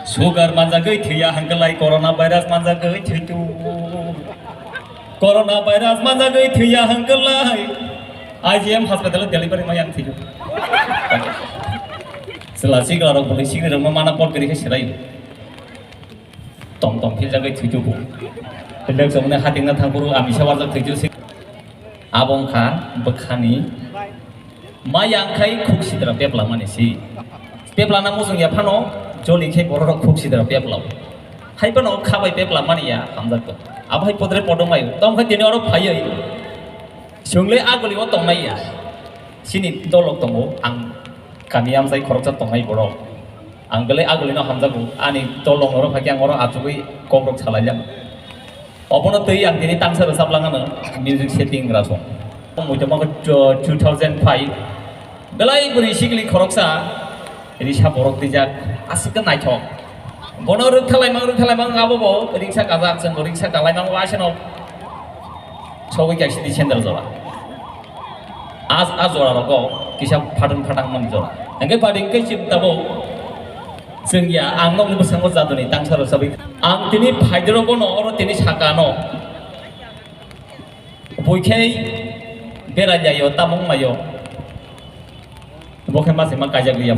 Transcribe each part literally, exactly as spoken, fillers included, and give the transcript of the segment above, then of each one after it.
Sugar manjagwi thwiya hwnkhe lai, corona virus manjagwi thwitu. Corona virus manjagwi thwiya hwnkhe lai, I G M hospital o delivery ma yang thwitu. Chwla sikla rok bwlwi sikri rok ma mana pot kwrwi khe swrai. Tong tong philjagwi thwitu bo. Hwnwi chongni hatingna thangphuru amisa warjak thwitu si. Abo wngkha bwkhani ma yang khai khuk sitra pepla mani si. Pepla na muchung ya phano joli khai borok rok khuk sitra pepla. Hai phano kha bai pepla mani ya hamjak to. Abo hai podre podong mai. Tong khai tini oro phaiwi. Chwng le aguli o tongnai ya. Chini dolok tongo, ang kami amchai khoroksa tongnai borok. Ang belai aguli no hamjago. Ani dolok norok hai khe ang oro achugwi kok rok salai jak. Obono twi ang tini tangsa rwchap lang ano music setting rw song. Muitu ma two thousand five. Belai bwrwi sikli khoroksa. Risa borok twijak, aswk khe naithok. Bono rwkthalai mang, rwkthalai mang, abo bo riksa kajak, chwng bo riksa kalai mang, aseno sogwi kaisa di sandal jora. A, a jora rogo kisa phatang phatang mani jora. Hwnkhe phatang khe chim tabo chwng ya, ang nokni bwskango jaduni tangsa rwchabwi. Ang tini phaidoro bono oro tini saka ano. Bui khe berai lai o, tamo wng lai o. Bo khe ma se ma kaijak liya.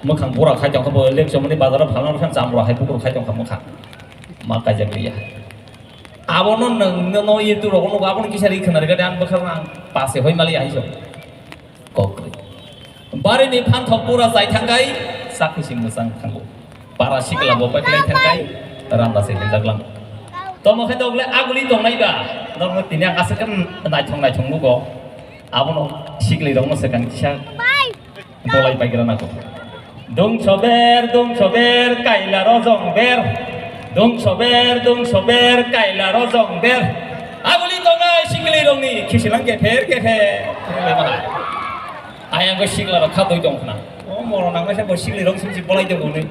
Mwkhang bura khai tong kha bo, lek chomoni bazar o phalna khan cham bura hai bukur khai tong kha mwkhang. Ma kaijak liya. Abono nwng no YouTube rogo nugo, abono kisa ri khna rwgadi, ang bwkha ang pase hoi mali hai so. Kokri. Barini phanthok pura chai thangkai, sakhi sing mwchang thango. Para sikla bo paklai thangkai, randa se hinjak lang. Tomo khe dogle aguli tongnai ba, nogo tini ang aswk khe naithok naithok nugo. Abono sikli rokno swkang kisa bolai paigra nago. Dungso ber, dungso ber, kaila rojong ber. Dungso ber, dungso ber, kaila rojong ber. Aguli tongnai sikli rokni khisilang kepher kepher. Ayang ko sikla rok khatoi tong khna. O moro nang masa bo sikli rok sumsi bolai tong hwnwi.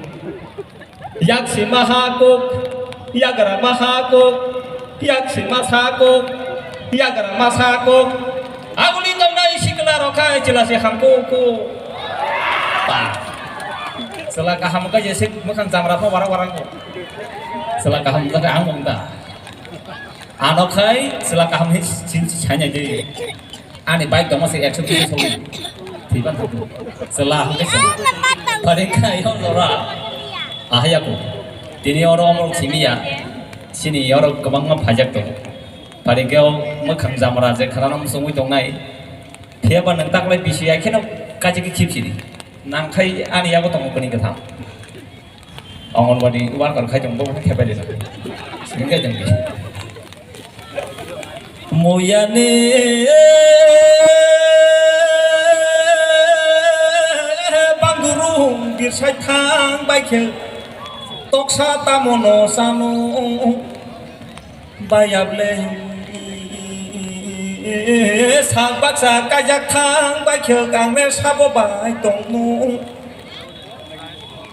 Yak sima ha kuk, yagra ma ha kuk, yak sima sa kuk, yagra ma sa kuk. Aguli tongnai sikla rok khai chila se ham kuk kuk. Ba. Chwla kaham khe je se mwkhang jamra pho wara wara kuk. Chwla kaham khe ang mung da. Ano khai chwla kaham hi sin sin sanya de. Ani bike tongma se ekso kilo soli. Thiban thangtu. Chwla hwnkhe se. Pare khai hon lora. Ahaya ko. Tini oro omorok simi ya. Sini oro kwbangma phajak tongo. Pare khe o mwkhang jamra je khana no musungwi tongnai. Phiya ba nwng taklai bisi ya kheno kachi khe khip sidi. Nang khai ani yago tongo kuni kwtham. Anganwadi worker khai tong bo khe pai de. Sini khai tong. Muyani bangurung birsai thang bai khe toksa tamo no sanu bayable sak baksa kajak thang bai khe ang le sabo bai tongno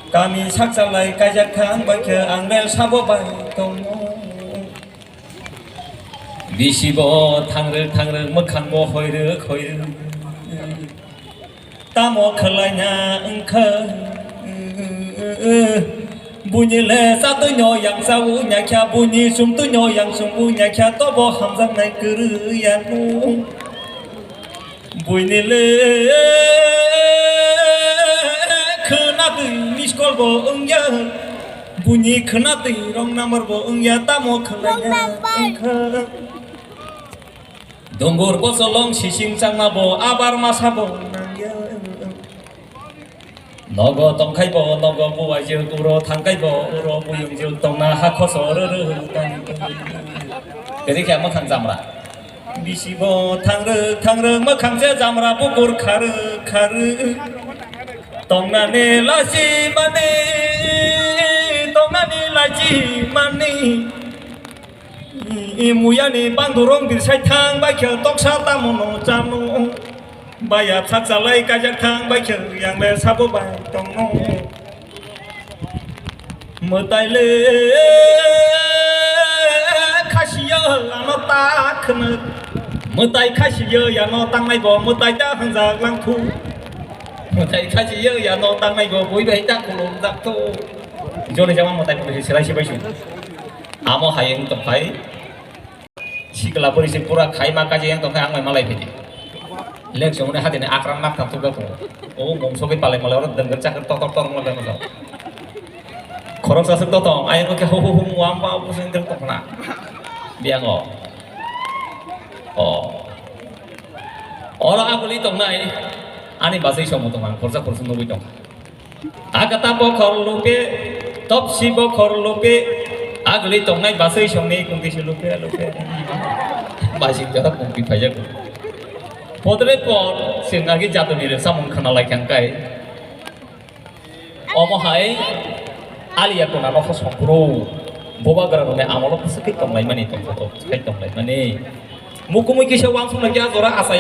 kami sak chalai kajak thang bai khe ang le sabo bai tongno. Bisi bo thangrwk thangrwk, mwkhang bo hoirwk hoirwk. Tamo khwlaina wngkha? Buini le chatwino yang chao nyakha, buini chumtwino yang chumbu nyakha, tobo hamjaknai kwrwi ya nung. Buini le khwnatwi miss call bo wngya, buini khwnatwi wrong number bo wngya, tamo khwlaina wngkha? Dungur bocholong sising changma bo abar masa bo nangya. Nogo tongkhai bo nogo buwai je uro thangkhai bo uro buyung je tongna hakho so rwrwtani. Kwrwi khe mwkhang jamra. Bisi bo thangrwk thangrwk mwkhang je jamra bukur kharwk kharwk. Tongnani lachi mani, tongnani lachi mani. Muyani bandurong birsai thang bai khe toksa tamo no chano. Baya sak chalai kajak thang bai khe yang le sabo bai tongno. Mwtai le khasiyo ano ta khwnw. Mwtai khasiyo ano tangnai bo mwtai ta hangjak lang thu. Mwtai khachi ya ya no tangnai go bui bai ta khulum jak to. Joni jama mwtai puri silai sibai su. Amo hayeng tongkhai. Sikla puri si pura khaima kaji yang tongkhai ang mai malai phidi. Lek songni hatini akran nak thang thukda to. O mungso ke palai malai oro dengger chakar tor tor tor malai mo. Khorok sasuk to tong. Ayang ke ho ho ho muam pa pusing tong khna. Biang o. O. Oro abuli tongnai, ani basai songmo tong ang, khorsa khorsa nugui tong. Agata bokhor lupe, topsi bokhor lupe, aguli tongnai basai songni kungti se lupe lupe. Basing jora kungti phaijak. Podre pod, sing agi jatoni re samung khana lai khang kai. Omo hai aliya kona nokha songkru. Bubagra rokni amolo bwswk khe tonglaimani, tongkha tongkha khe tonglaimani. Mukumui kisa wansuknai khe a jora achai.